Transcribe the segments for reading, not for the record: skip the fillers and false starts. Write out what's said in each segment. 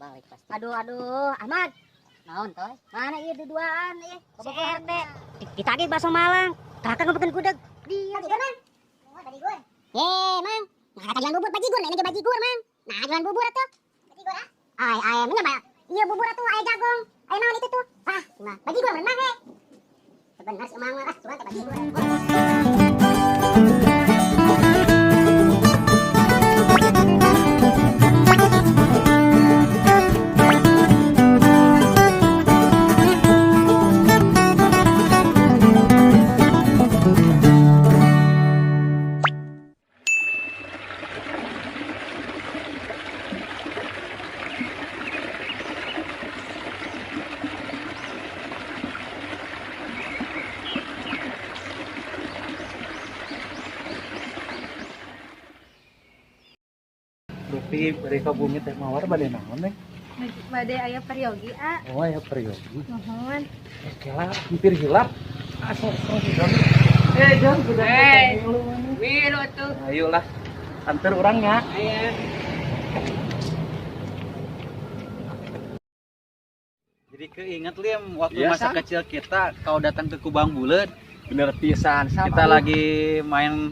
Balik pasti. Aduh aduh, Ahmad. Naon toy? Mana ieu duduaan ieu? Si RT. Ditagih bakso Malang. Kakak ngumpulkeun gudeg. Dia. Bajigur, Mang. Oh, bajigur. Ye, Mang. Nah, kata jualan bubur bajigur, lain aja bajigur, Mang. Nah, jualan bubur atuh. Bajigur ah. Ai, ai, menya mah. Iya bubur atuh, aya jagung. Aya naon itu tuh? Ah, mah. Bajigur menang he. Sebenar si Mang mah, ah, sugan teh bajigur. Lupi bari ka bumi teh mawar bade naon neng? Bade aya peryogi a. Oh aya peryogi. Nuhun. Eh kela hampir hilap. Ah sok sok jam. Eh jam sudah. Eh. Milu tuh. Ayolah. Antar orangnya. Ayo. Jadi keinget Lim, waktu Iya, masa San. kecil kita kau datang ke Kubang Bulet, Bener pisan Sam. kita lagi main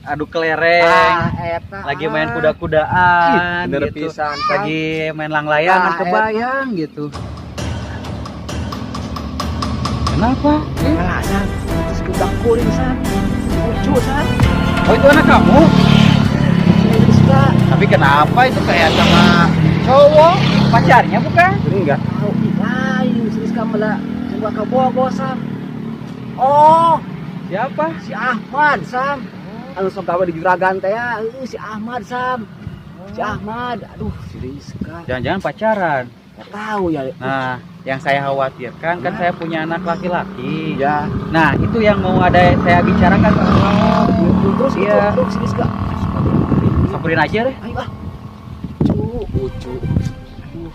adu kelereng, ah, eta, lagi main ah. kuda-kudaan Bener gitu. pisan Sam. Lagi main langlayangan Ah, kebayang gitu. Kenapa? Alah, Sam. Terus kuda kuring Sam. Lucu Sam. Oh itu anak kamu? Si Rizka. Tapi kenapa itu kayak sama cowok? Pacarnya bukan? Ini enggak tahu. Ih, lain si Rizka malah coba ke Bogor Sam. Oh, Siapa? si Ahmad Sam. Anu sok gawe di juragan teh ya. Si Ahmad Sam. Si Ahmad. Aduh, si Rizka. Jangan-jangan pacaran. Enggak tahu ya. Nah, yang saya khawatirkan kan Ya. saya punya anak laki-laki. Ya. Nah, itu yang mau ada saya bicarakan sama kamu. Gitu. Terus Iya. itu, terus si Rizka. Samperin aja deh. Ayo ah. Lucu, lucu. Aduh.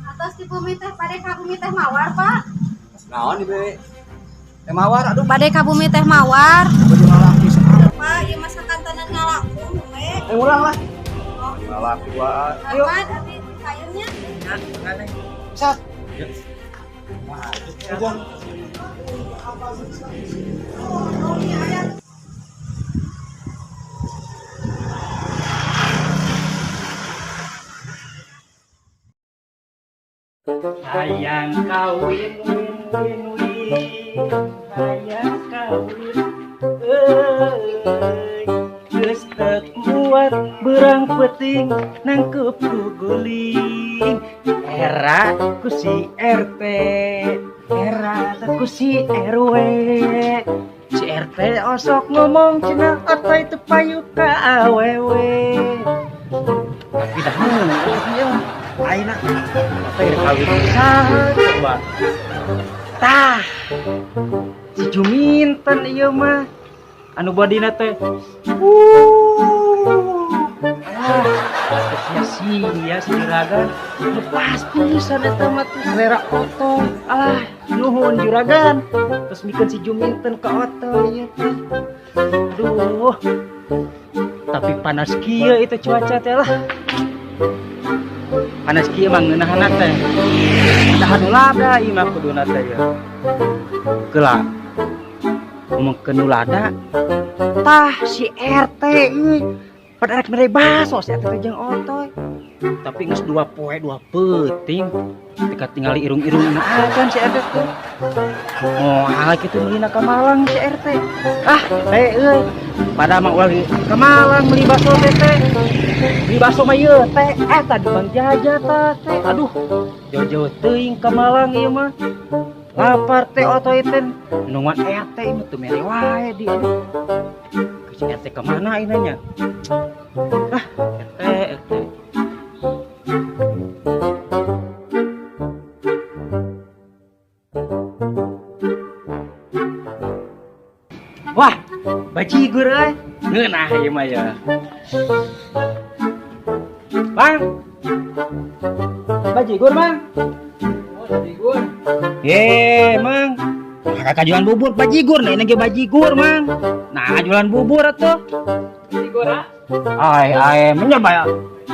Atos di bumi teh bade ka bumi teh mawar, Pak. Naon ieu? Teh mawar, aduh. Bade ka bumi teh mawar. Baju ngalaki Teu, Pak, ieu mah sakantenan ngalaku we. Eh ulang lah. Ngalaki gua. Ayo. Ahmad, abi sayurnya. Sat. Hayang kawin win win win hayang kawin euy geus teu kuat beurang peuting nangkeup ku guling era ku si RT era ku si RW si RT osok ngomong cenah otoy teu payu ka awewe tapi dah ieu ayeuna otoy rek kawin saha coba tah si Juminten ieu mah anu bodina teh alah sia-sia si juragan lepas pisan eta mah tuh selera otoy alah nuhun juragan terus mikeun si Juminten ka otoy ieu teh aduh tapi panas kieu itu cuaca teh lah panas kieu mah ngeunahanna teh dahan nu lada ieu mah kuduna teh ya geula ngomongkeun nu lada tah si RT euy pada rek mere baso si RT teh jeung otoy tapi geus 2 poe 2 peuting teu tingali irung-irungna acan si RT teh moal kitu meulina ka Malang si RT ah teh euy pada mah ulah ka Malang meuli baso teh teh beli baso mah ieu teh eta di Bang Jaja tah teh aduh jauh-jauh teuing ka Malang ieu mah lapar teh otoy teh nungguan RT ieu teu mere wae di aduh si RT kemana ini nya ah RT RT wah bajigur euy ngeunah ieu mah ya Mang. Bajigur, Mang. Oh, bajigur. Ye, Mang. Kakak jualan bubur bajigur, nah ini ge bajigur, Mang. Nah, jualan bubur atuh. Bajigur, ah. Ai, ai, menyaba.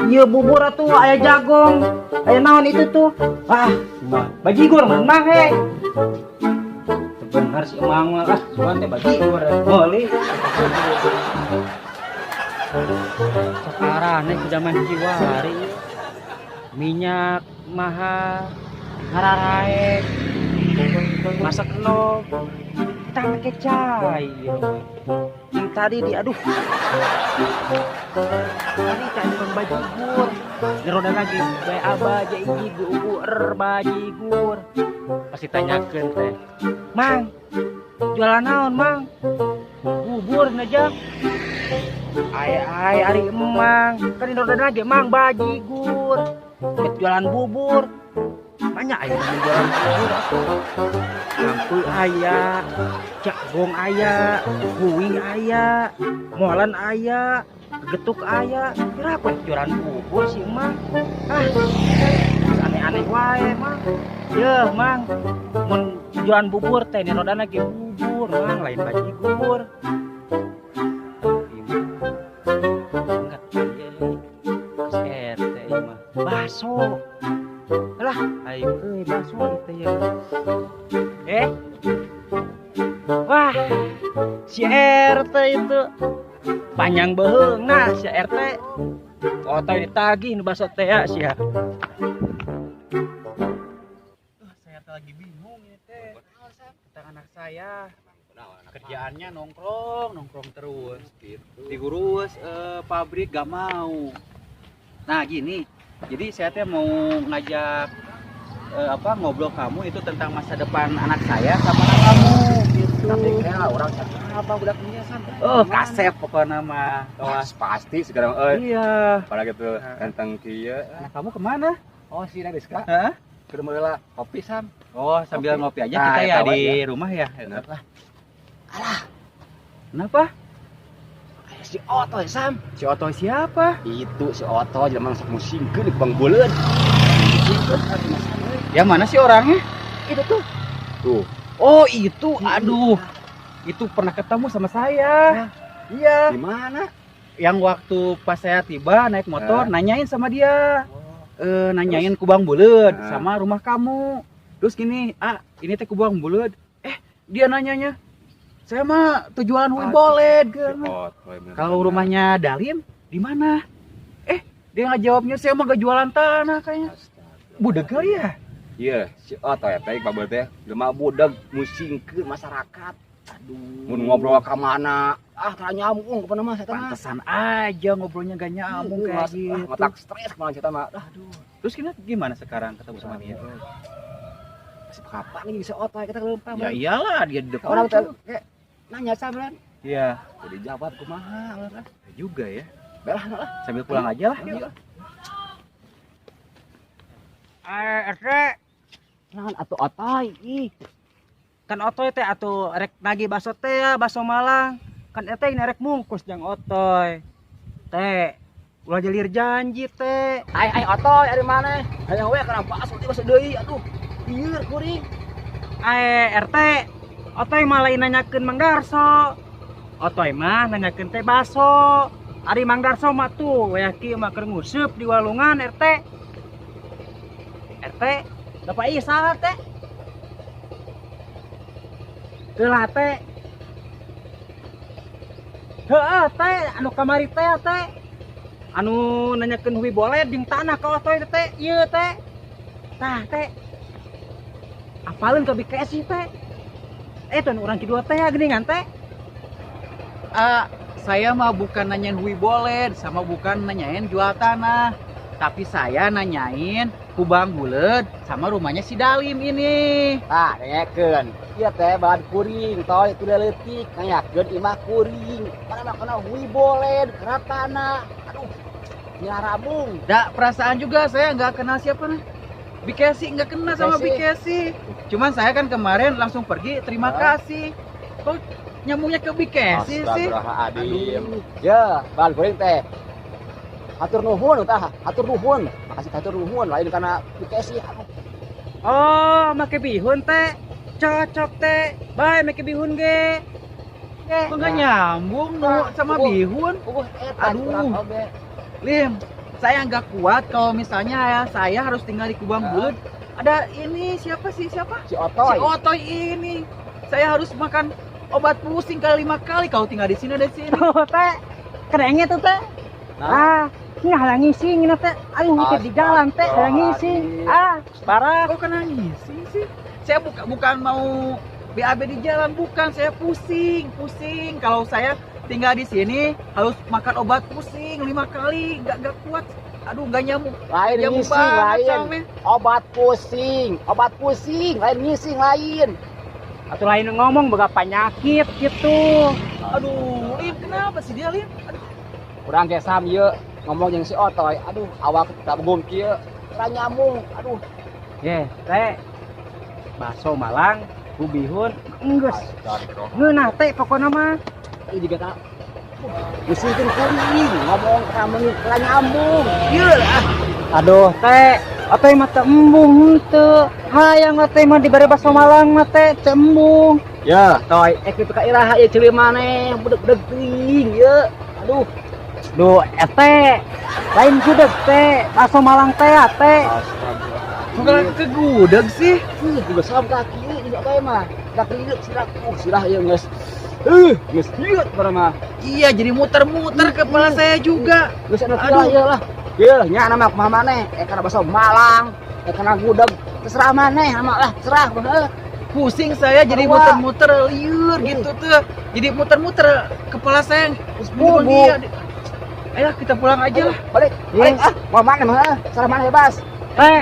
Iya bubur atuh, aya jagong, aya naon itu tuh. Ah, bajigur, Mang, Mang, he. Bener si Mang mah, ah, jualan teh bajigur. Meuli. Sekarang nih zaman kiwari. Minyak mahal, hararaek, masak no, kita pakai cair. Yang tadi di aduh, tadi kan bukan bajigur, ngeroda lagi, bay aba j i g u r bajigur. Pasti tanyakeun teh, Mang, jualan naon Mang? Bubur aja. Ai ai ari emang, kan roda lagi Mang bajigur. Jualan bubur banyak ayah yang jualan bubur lampu ayah, jagung ayah, kuing ayah, molen ayah, getuk ayah. Kira apa jualan bubur sih Mang? Ah, aneh-aneh wae Mang. Yeuh Mang, mun jualan bubur teh rodana ge bubur Mang, lain bajigur. Enggak RT mah baso. Lah, ayo euy baso itu ya. Wah, si RT itu panjang beheungna si RT. Otoy ditagih nu baso teh ya sia. Saya lagi bingung ini teh. Tentang anak saya. Kerjaannya nongkrong, nongkrong terus gitu. Diurus pabrik gak mau. Nah, gini. Jadi saya teh mau ngajak ngobrol kamu itu tentang masa depan anak saya sama anak kamu gitu. Tapi kira orang siapa budak punya sampai. Oh, kasep pokoknya mah. Wah, pasti sekarang euy. Iya. Apalagi tuh ganteng kieu. Nah, kamu kemana? Oh, si Rizka. Hah? Ke rumah kopi Sam. Oh, sambil ngopi aja nah, kita ya di ya. Rumah ya. Bener lah. Alah. Kenapa? Si Otoy Sam. Si Otoy siapa? Itu si Otoy jelema sok musingkeun di Bang Buleud. Yang mana sih orangnya? Itu tuh. Tuh. Oh, itu. Aduh. Itu pernah ketemu sama saya. Iya. Di mana? Yang waktu pas saya tiba naik motor nanyain sama dia. Nanyain Kubang Buleud sama rumah kamu. Terus gini, "Ah, ini teh Kubang Buleud." Dia nanyanya, "Saya mah tujuan Hui Boled." Kalau rumahnya Dalim di mana? Dia nggak jawabnya, saya mah gak jualan tanah kayaknya. Budeg kali ya? Iya, si Otoy teh Pak Buleud teh jelema budeg musingkeun masyarakat. Aduh. Mun ngobrol ka mana? Ah, tara nyambung ke mana mah saya mah. Pantesan aja ngobrolnya gak nyambung kayak gitu. Matak stres kemana saya mah. Aduh. Terus gimana sekarang ketemu sama dia? Masih kapan nih si Otoy kita kelempang. Ya iyalah dia di depan. Orang teh kayak nanya sama. Iya. Jadi jawab kumaha lah. Juga ya. Belah lah. Sambil pulang aja lah. Iya. RT. Naon atuh Otoy ih. Kan Otoy teh atuh rek nagih baso teh ya, baso Malang. Kan RT ini rek mungkus jang Otoy. Teh, ulah jelir janji teh. Ai ai Otoy ari maneh? Hayang we kana baso teh baso deui atuh. Ieu kuring. Ai RT, Otoy mah lain nanyakeun Mang Darso. Otoy mah nanyakeun teh baso. Ari Mang Darso mah tuh wayah kieu mah keur nguseup di walungan RT. RT, bapak ieu salah teh. Teulah teh. Heeh teh, anu kamari teh teh. Anu nanyakeun Hui Boled jeung tanah ka Otoy teh, ieu teh. Tah teh. Apaleun ka BKS teh. Tuh urang kidul teh geuningan teh. Saya mah bukan nanyain Hui Boled sama bukan nanyain jual tanah. Tapi saya nanyain Kubang Buleud sama rumahnya si Dalim ini. Tah, nanyakeun. Ieu teh bahan kuring, toy itu leutik, nanyakeun imah kuring. Mana mah kana Hui Boled, kana tanah. Aduh, nyarabung. Da, perasaan juga saya nggak kenal siapa nih. Bikesi nggak kenal sama Bikesi. Cuman saya kan kemarin langsung pergi, terima kasih. Kok nyambungnya ke Bikesi sih? Astagfirullahaladzim. Ya, bahan kuring teh. Hatur nuhun tah, hatur nuhun. Makasih hatur nuhun lain kana dikasih. Oh, make bihun teh. Cocok teh. Bae make bihun ge. Kok nggak nyambung nu sama bihun? Aduh. Lim, saya nggak kuat kalau misalnya ya saya harus tinggal di Kubang Buleud. Ada ini siapa sih siapa? Si Otoy. Si Otoy ini. Saya harus makan obat pusing kali 5 kali kalau tinggal di sini ada sini. Oh, teh. Kerengnya tuh teh. Ah, ini halang ngising ini teh. Aduh, mikir di jalan teh halang ngising. Ah, parah. Kok kena ngising sih? Saya bukan mau BAB di jalan, bukan. Saya pusing, pusing. Kalau saya tinggal di sini harus makan obat pusing 5 kali, nggak kuat. Aduh, nggak nyamuk. Lain ngising, lain. Obat pusing, lain ngising, lain. Atau lain ngomong boga penyakit gitu. Aduh, Lim, kenapa sih dia, Lim? Aduh. Kurang gesam ieu ngomong jeung si Otoy. Aduh, awak tak begum kieu. Tara nyambung. Aduh. Ye, teh. Bakso Malang, ku bihun, enggeus. Ngeunah teh pokona mah. Ieu juga tak. Pusingkeun kuring ngomong tara nyambung. Ieu lah. Aduh, teh. Otoy mah teu embung henteu. Hayang teh mah dibere bakso Malang mah teh teu embung. Ya, Toy, ek kitu ka iraha ieu ceuli maneh, budeg-budeg teuing ieu. Aduh. Duh, ete lain gudeg teh, bakso Malang teh teh. Bukan ke gudeg sih. Juga sam kaki ieu Otoy mah. Kaki ieu sirah, sirah ieu geus. Geus ieu mah. Iya, jadi muter-muter kepala saya juga. Geus aduh ieu lah. Ieu nya nama kumaha maneh, kana bakso Malang, kana gudeg, terserah maneh nama lah, terserah heuh. Pusing saya jadi muter-muter liur gitu tuh. Jadi muter-muter kepala saya. Dia. Ayo kita pulang aja lah. Balik, balik ah. Mau mana mah? Terserah mana bebas. Teh.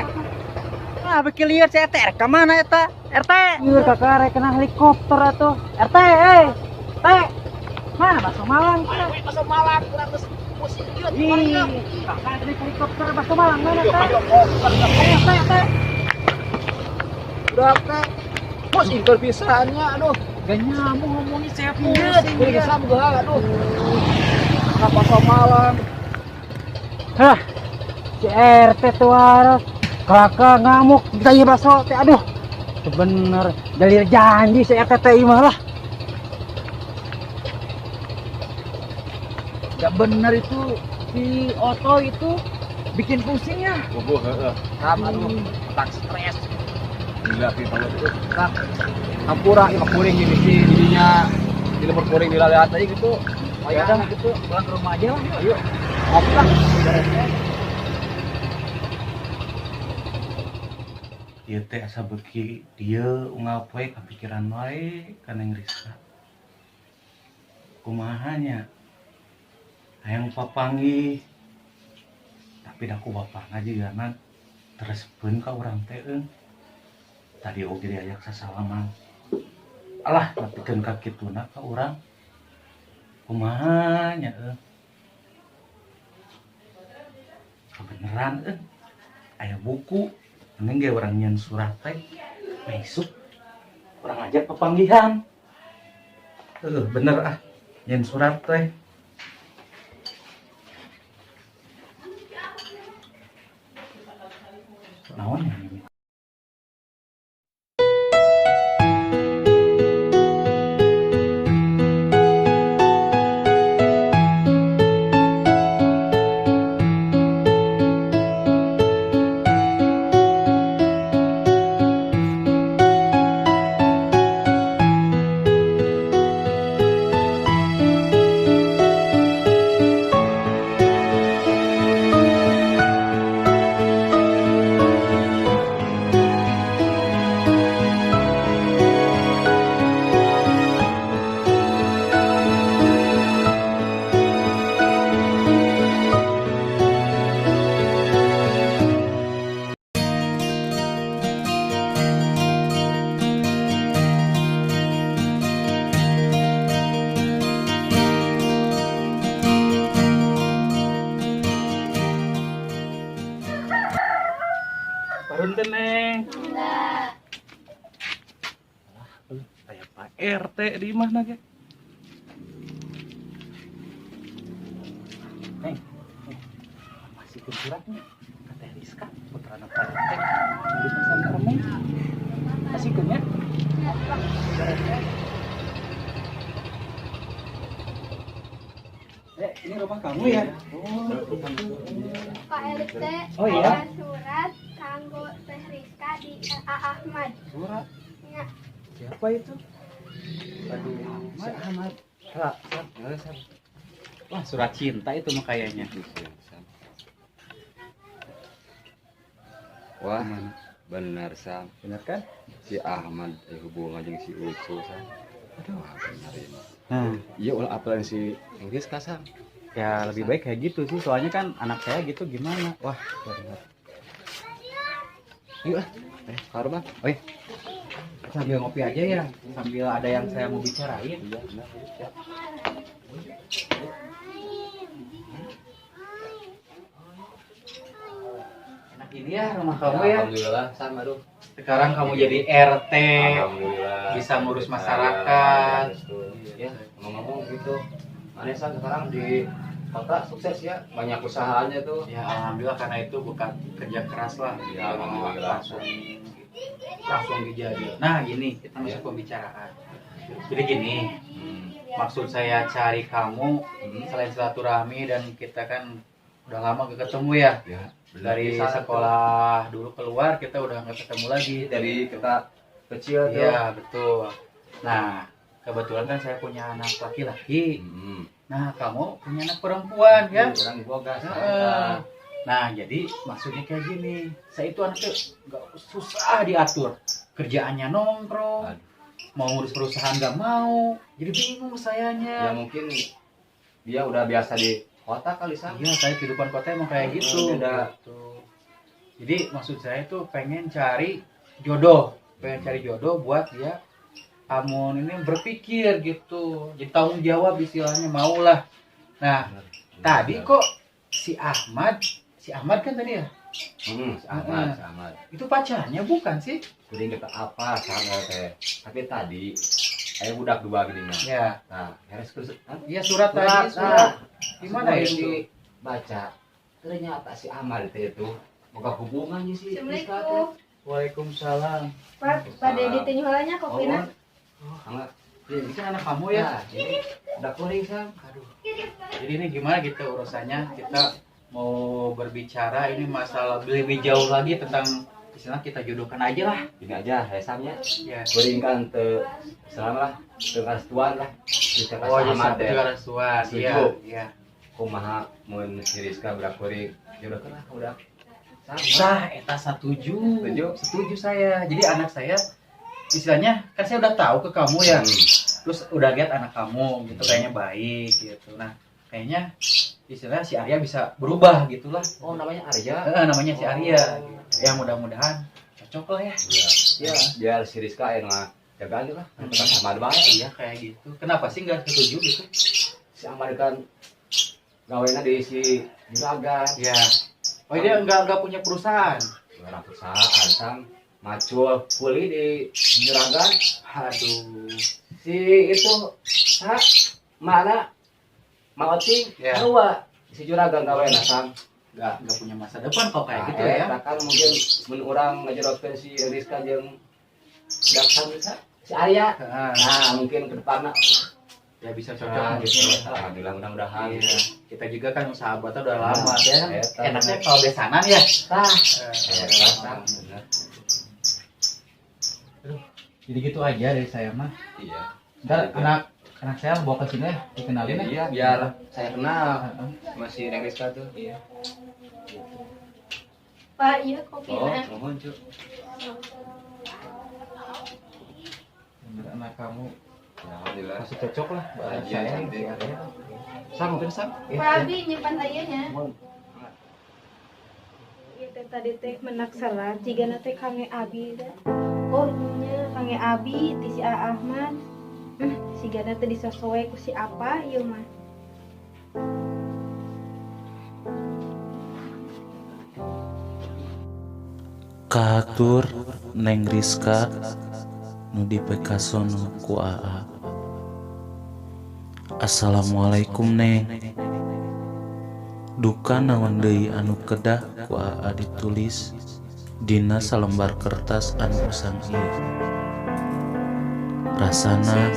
Ah, bikin liur saya teh. Ke mana eta? RT. Liur kakak rek kena helikopter atuh. RT, eh. Teh. Mana bakso Malang? Bakso Malang kurang geus pusing ieu. Ih, kakak naik helikopter bakso Malang mana teh? Teh, teh. Udah teh. Pusing terpisahannya aduh. Gak nyambung ngomongnya saya pusing. Iya, bisa gua aduh. Bakso Malang. Hah. Si RT tuh harus kakak ngamuk kita bakso teh aduh. Bener jalir janji si RT teh mah lah. Gak bener itu si Oto itu bikin pusing ya. Bobo heeh. Kam aduh, tak stres. Gila kita itu. Tak hampura imah kuring gini sih jadinya di lembur kuring dilaleat aja gitu. Oh ya udah gitu, pulang ke rumah aja lah. Yuk. Ngopi lah. Ieu teh asa beuki dieu unggal poe kapikiran wae ka Neng Rizka. Kumaha nya? Hayang papanggih. Tapi da ku bapana jigana terespeun ka urang teh eung. Tadi oge diajak sasalaman. Alah, nepikeun ka kituna ka urang. Kumaha nya euy. Kebeneran euy. Aya buku, mending ge urang nyieun surat teh. Besok urang ajak pepanggihan. Bener ah, nyieun surat teh. Naon ya ini? Punten, Neng. Enggak. Aya Pak RT di imahna ge. Neng. Kasihkeun suratnya ka Teh Rizka, putrana Pak RT. Terus bisa ngomong. Kasihkeun ya. Ini rumah kamu ya? Oh. Pak Erik teh. Oh iya. Surat kanggo Teh Rizka di A Ahmad. Surat? Ya. Siapa itu? Aduh, si Ahmad. Wah, surat cinta itu mah kayaknya. Wah, benar Sam. Benar kan? Si Ahmad hubungan jeung si Ucu Sam. Aduh, benar ini. Nah, iya ulah apalan si Inggris kah Sam? Ya lebih baik kayak gitu sih, soalnya kan anak saya gitu gimana? Wah, benar. Yuk ah, ke rumah. Oh iya. Sambil ngopi aja ya, sambil ada yang saya mau bicarain. Iya, benar. Ya. Enak ini ya rumah kamu ya. Alhamdulillah, Sam, aduh. Sekarang kamu jadi RT. Alhamdulillah. Bisa ngurus masyarakat. Ya, ngomong-ngomong gitu. Mana Sam sekarang di kota sukses ya, banyak usahanya tuh. Ya alhamdulillah, karena itu bukan kerja keras lah. Ya, alhamdulillah. Langsung dijadi. Nah gini, kita masuk pembicaraan. Jadi gini, maksud saya cari kamu selain silaturahmi dan kita kan udah lama gak ketemu ya. Ya, dari sekolah dulu keluar kita udah gak ketemu lagi. Dari kita kecil tuh. Iya betul. Nah kebetulan kan saya punya anak laki-laki. Nah kamu punya anak perempuan ya. Orang boga. Nah jadi maksudnya kayak gini, saya itu anaknya nggak susah diatur, kerjaannya nongkrong, mau ngurus perusahaan nggak mau, jadi bingung sayanya. Ya mungkin dia udah biasa di kota kali Sam. Iya, saya kehidupan kota emang kayak gitu. Udah. Jadi maksud saya itu pengen cari jodoh, buat dia. Amun ini berpikir gitu, jadi tanggung jawab istilahnya maulah. Nah, tadi kok si Ahmad kan tadi ya? Si Ahmad, si Ahmad. Itu pacarnya bukan sih? Kuring kita apa sama teh. Tapi tadi aya budak dua gini mah. Ya. Nah, beres terus. Iya surat tadi, surat. Gimana itu? Dibaca. Ternyata si Ahmad itu boga hubungannya sih. Assalamualaikum. Waalaikumsalam. Pak, Pak Dedi teh nyuhalanya kopina. Oh, enggak. Ini kan anak kamu ya? Nah, ini udah kuring Sam. Aduh. Jadi ini gimana gitu urusannya? Kita mau berbicara ini masalah lebih jauh lagi tentang istilah kita jodohkan aja lah. Ini aja, Samnya. Ya. Kuring kan teu salam lah, teu karestuan lah. Oh, iya, teu karestuan. Iya, iya. Kumaha mun si Rizka budak kuring jodohkeun lah budak. Sah, eta setuju. Setuju saya. Jadi anak saya istilahnya kan saya udah tahu ke kamu ya. Terus udah lihat anak kamu gitu kayaknya baik gitu. Nah, kayaknya istilahnya si Arya bisa berubah gitulah. Oh, namanya Arya. Namanya si Arya. Gitu. Ya mudah-mudahan cocok lah ya. Iya. Ya, biar si Rizka yang jagaan lah. Sama Ahmad bae. Iya kayak gitu. Kenapa sih nggak setuju gitu? Si Ahmad kan gawena di si juragan. Iya. Oh, dia nggak punya perusahaan. Orang perusahaan Sam. Macul kuli di juragan. Aduh. Si itu sa mana mau cing ya. Dua si juragan gawena Sam. Nggak punya masa depan kok kayak gitu ya. Kan mungkin mun urang ngajerotkeun si Rizka jeung Daksan si Arya. Nah, mungkin ke depanna ya bisa cocok gitu. Alhamdulillah mudah-mudahan. Iya. Kita juga kan sahabatnya udah lama ya. Enaknya kalau besanan ya. Tah. Jadi gitu aja dari saya mah. Iya. Ntar anak saya bawa ke sini ya, dikenalin ya. Iya, biar saya kenal sama si Neng Rizka tuh. Iya. Pak, iya kopinya. Oh, mohon, Cu. Anak kamu alhamdulillah masih cocok lah bahagia cantik. Sam, mungkin Sam. Pak Abi nyimpan ayahnya. Ieu teh tadi teh menak salat jigana teh kange Abi teh. Oh nya kange Abi ti si A Ahmad. Sigana teh disesuai ku si apa ieu mah. Kahatur Neng Rizka nu dipekasono ku Aa. Assalamualaikum Neng. Duka naon deui anu kedah ku Aa ditulis dina salembar kertas anu usang ieu. Rasana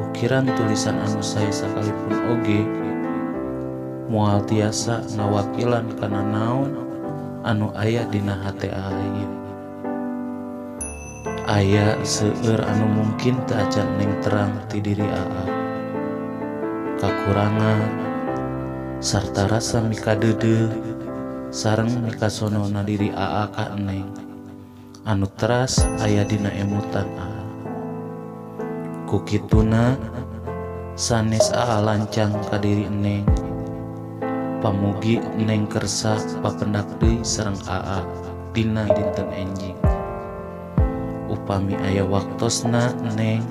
ukiran tulisan anu sae sakalipun oge moal tiasa ngawakilan kana naon anu aya dina hate Aa ieu. Aya seueur anu mungkin teu acan Neng terang ti diri Aa. Kakurangan sarta rasa mikadeudeuh sareng mikasonona diri Aa ka Neng anu teras aya dina emutan Aa. Ku kituna sanes Aa lancang ka diri Neng. Pamugi Neng kersa papendak deui sareng Aa dina dinten enjing. Upami aya waktosna Neng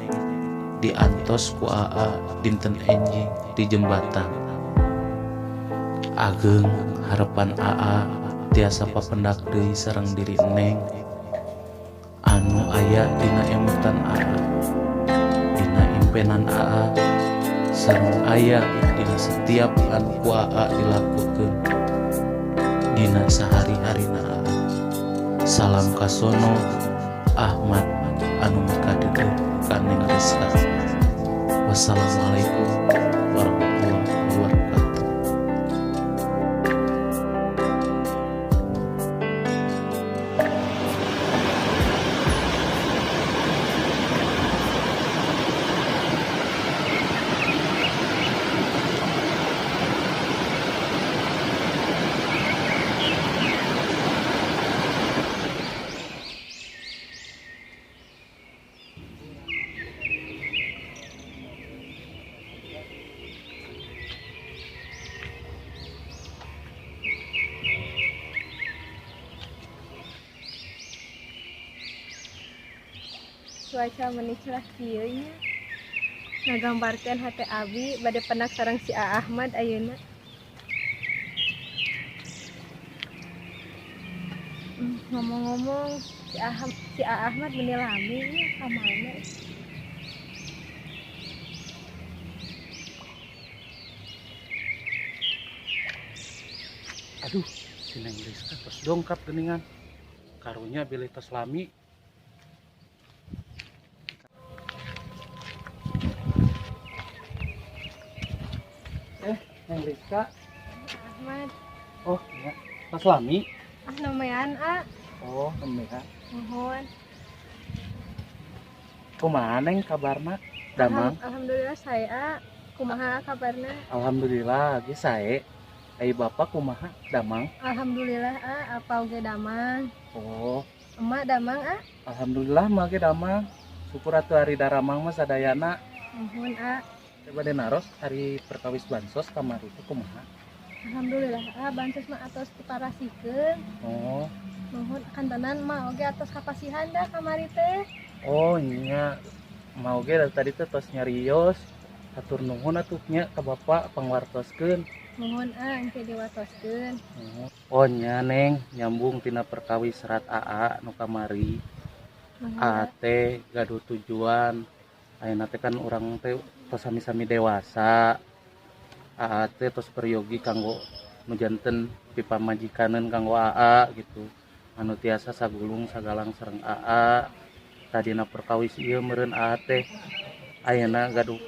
diantos ku Aa dinten enjing di jembatan. Ageng harapan Aa tiasa papendak deui sareng diri Neng anu aya dina emutan Aa, dina impenan Aa, sareng aya dina setiap anu ku Aa dilakukeun dina sahari-harina Aa. Salam kasono Ahmad anu mikadeudeuh ka Neng Rizka. Wassalamualaikum warahmatullahi wabarakatuh. Cuaca meni cerah kieu nya. Ngagambarkeun hate abi bade penak sareng si A Ahmad ayeuna. Ngomong-ngomong si A Ahmad meni lami nya ka mana? Aduh, si Neng Rizka tos dongkap geuningan. Karunya bilih tos lami. Neng Rizka. Ahmad. Oh, iya. Tos lami. Ah, lumayan, A. Oh, lumayan. Nuhun. Kumaha Neng kabarna? Damang. Alhamdulillah sae, A. Kumaha kabarna? Alhamdulillah, ge sae. Ai bapak kumaha? Damang. Alhamdulillah, A. Apa oge damang. Oh. Emak damang, A. Alhamdulillah mah ge damang. Syukur atuh ari daramang mah sadayana. Nuhun, A. Bade naros hari perkawis bansos kamari teh kumaha? Alhamdulillah, ah, bansos mah atos diparasikeun. Oh. Nuhun kantenan mah oge atos kapasihan dah kamari teh. Oh nya, mah oge dari tadi teh tos nyarios. Hatur nuhun atuh nya ka bapak pangwartoskeun. Nuhun ah, engke diwartoskeun. Oh nya Neng, nyambung tina perkawis serat AA nu kamari. AA teh gaduh tujuan. Ayeuna teh kan urang teh tos sami-sami dewasa. AA teh tos peryogi kanggo nu janten pipamajikaneun kanggo AA gitu. Anu tiasa sagulung sagalang sareng AA. Tadina perkawis ieu meureun AA teh ayeuna gaduh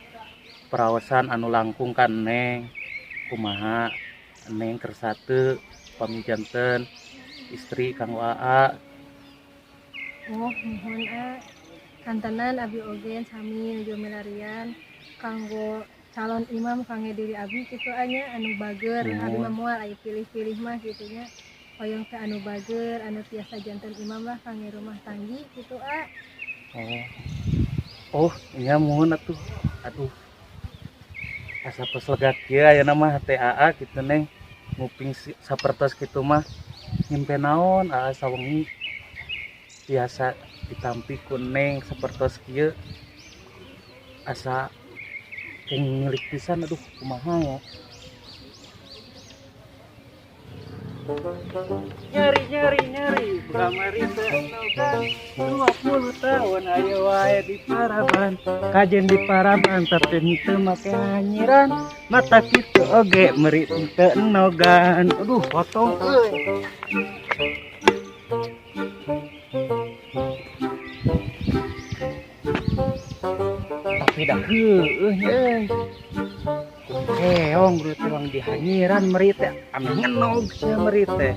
perawasan anu langkung ka Neng. Kumaha Neng kersa teu pami janten istri kanggo AA. Oh, nuhun A. Kantenan abi oge sami nuju milarian kanggo calon imam kangge diri abi kitu anya anu bager. Abi mah moal aya pilih-pilih mah kitu nya. Hoyong teh anu bager anu tiasa janten imam lah kangge rumah tanggi kitu a. Oh. Oh, nya muhun atuh. Aduh. Asa tos lega kieu ayeuna mah hate AA kitu Neng. Nguping sapertos kitu mah nyimpe naon AA sawengi tiasa ditampi ku Neng sapertos kieu asa keng milik pisan. Aduh kumaha ya. Nyeri nyeri nyeri Kamari teu 20 tahun ayo wae di paraban. Kajen di paraban tapi henteu make hanyiran. Mata kitu oge meri teu enogan. Aduh, potong euy. Tapi dah heueuh nya euy. Keong bro tuang di hanyiran meri teh ame ngenog sia meri teh.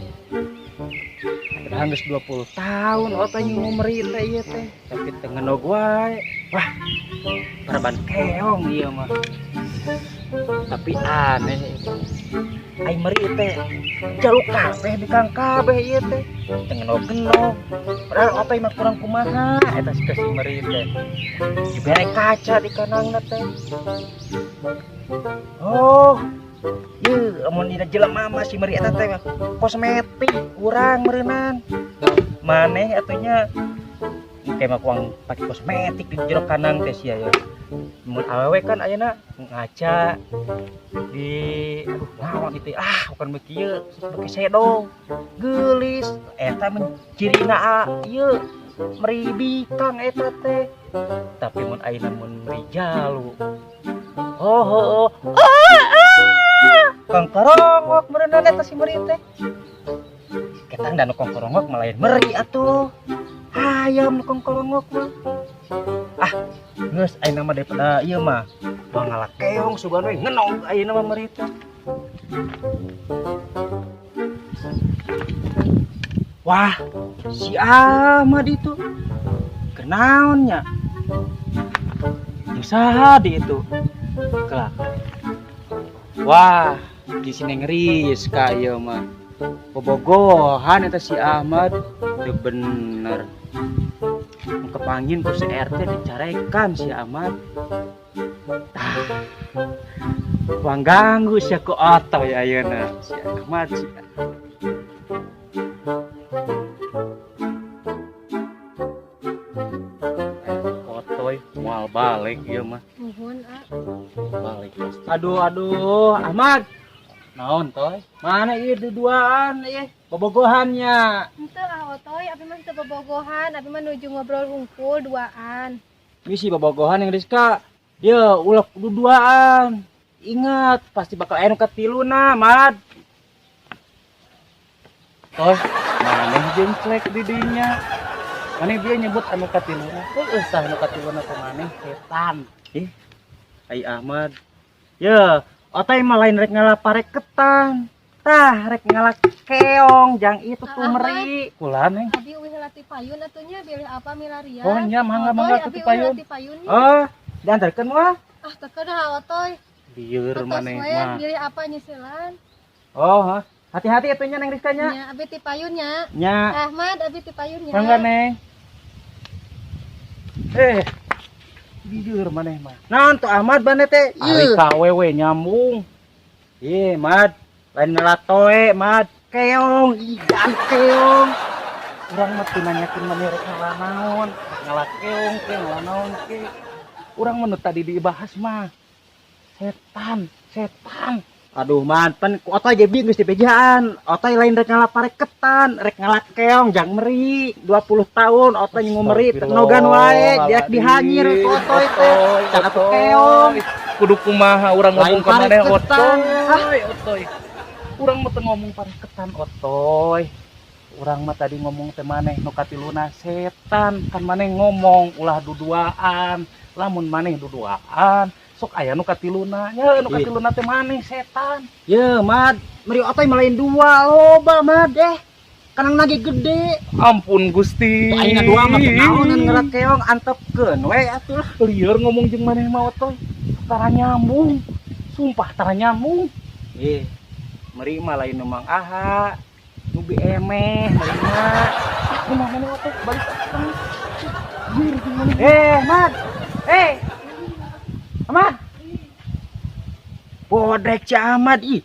Padahal geus 20 tahun otoy ngingu meri teh ieu teh. Tapi teu ngenog wae. Wah, paraban keong ieu mah. Tapi aneh ai meri teh jaluk kabeh bikang kabeh ieu teh. Teu ngenog-ngenog. Padahal otoy mah kurang kumaha eta si si meri teh. Dibere kaca di kanangna teh. Oh, ieu lamun dina jelema mah si meri eta teh kosmetik kurang meureunan. Maneh atuh nya engke mah kuang pake kosmetik di jero kanang teh sia ya. Mun awewe kan ayeuna ngaca di aduh naon itu ah bukan beuki ieu beuki sedong geulis eta mun cirina ieu meri bikang eta teh. Tapi mun ayeuna mun meri jalu oh oh oh kongkorongok meureunan eta si meri teh. Ketang da nu kongkorongok mah lain meri atuh. Hayam nu kongkorongok mah. Ah, geus ayeuna mah daripada ieu mah mangala keong sugan we ngenog ayeuna mah meri teh. Wah, si Ahmad itu kenaon nya? Jeung saha di itu? Kelak. Wah, di sini Rizka ieu mah. Bobogohan eta si Ahmad, teu bener. Kepangin ku si RT dicarekan si Ahmad. Tah. Wang ganggu sia ku otoy ayeuna si Ahmad si. Otoy moal balik ieu mah. Nuhun, ah. Balik pasti. Aduh aduh, Ahmad. Naon toy? Mana ieu duduaan ieu bobogohannya? Henteu ah otoy, abi mah teu bobogohan, abi mah nuju ngobrol hungkul duaan. Bisi bobogohan yang Rizka. Ye, ulah duduaan. Ingat, pasti bakal aya nu katiluna, Mad. Toy, maneh jeung clek di dinya. Maneh bieu nyebut anu katiluna. Heueuh tah anu katiluna teh maneh setan. Ih, ai Ahmad. Ye, otoy mah lain rek ngala pareketan. Tah rek ngala keong jang itu tuh Ahmad. meri. Kula neng. Abi uih heula ti payun atuh nya bilih apa milarian. Oh nya mangga mangga Otoy, ke abi ti payun. uih heula ti payun nya. Oh, diantarkeun mah. Ah, teu kedah otoy. Lieur Atos maneh we mah. bilih apa nyeuselan. Oh, hah. Hati-hati atuh nya Neng Rizka nya. Nya abi ti payun nya. Nya, Ahmad abi ti payun nya. mangga Neng. Eh, jujur maneh mah. Naon tuh Ahmad bane teh? Ari Ieu. ka awewe nyambung. Ih, Mad. Lain ngelatoe, Mad. Keong, ikan keong. Urang mah teu nanyakeun maneh rek ngala naon, rek ngala keong ke ngala naon ke. Urang mah nu tadi dibahas mah setan, setan. Aduh, Mad, pan ku otoy ge geus dibejaan. Otoy lain rek ngala pareketan, rek ngala keong jang meri. 20 tahun otoy ngingu meri tenogan wae, diak dihanyir ku otoy teh. Can atuh keong. Kudu kumaha urang Lain ngomong ka maneh pareketan. otoy, otoy. Urang mah teu ngomong pareketan otoy. Urang mah tadi ngomong teh maneh nu katiluna setan, kan maneh ngomong ulah duduaan. Lamun maneh duduaan, sok aya nu katiluna. Nya nu Ih. katiluna teh maneh setan. Ye, Mad, meri otoy mah lain dua loba, Mad eh. Kanang nage gede. Ampun Gusti. Aing dua mah kenaonan ngala keong antepkeun we atuh lah. Lieur ngomong jeung maneh mah otoy. Tara nyambung. Sumpah tara nyambung. Ih, meri mah lain nu Mang Aha. Nu bi emeh meri mah. Kumaha maneh otoy balik atuh. Lieur jeung maneh. Eh, Mad. Eh. Ahmad. Bodrek si Ahmad ih.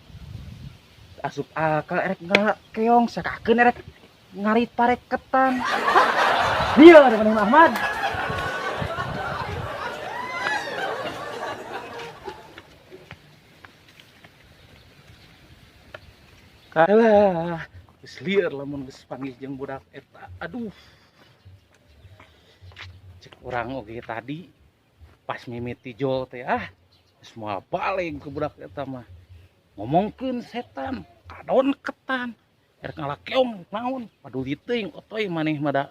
Asup akal erek ngala keong sakakeun erek ngarit pareketan. Hah? Lieur maneh mah Ahmad. Kalah. Geus lieur lamun geus panggih jeung budak eta. Aduh. Cek urang oge tadi pas mimiti jol teh, ah, geus moal balik ke budak eta mah. Ngomongkeun setan, kadon ketan. Erek ngalakeong naon, paduli teuing otoy maneh mah da.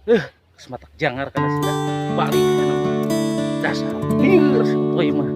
Geus matak jangar kana sia. Balik kana mah. Dasar lieur si otoy mah.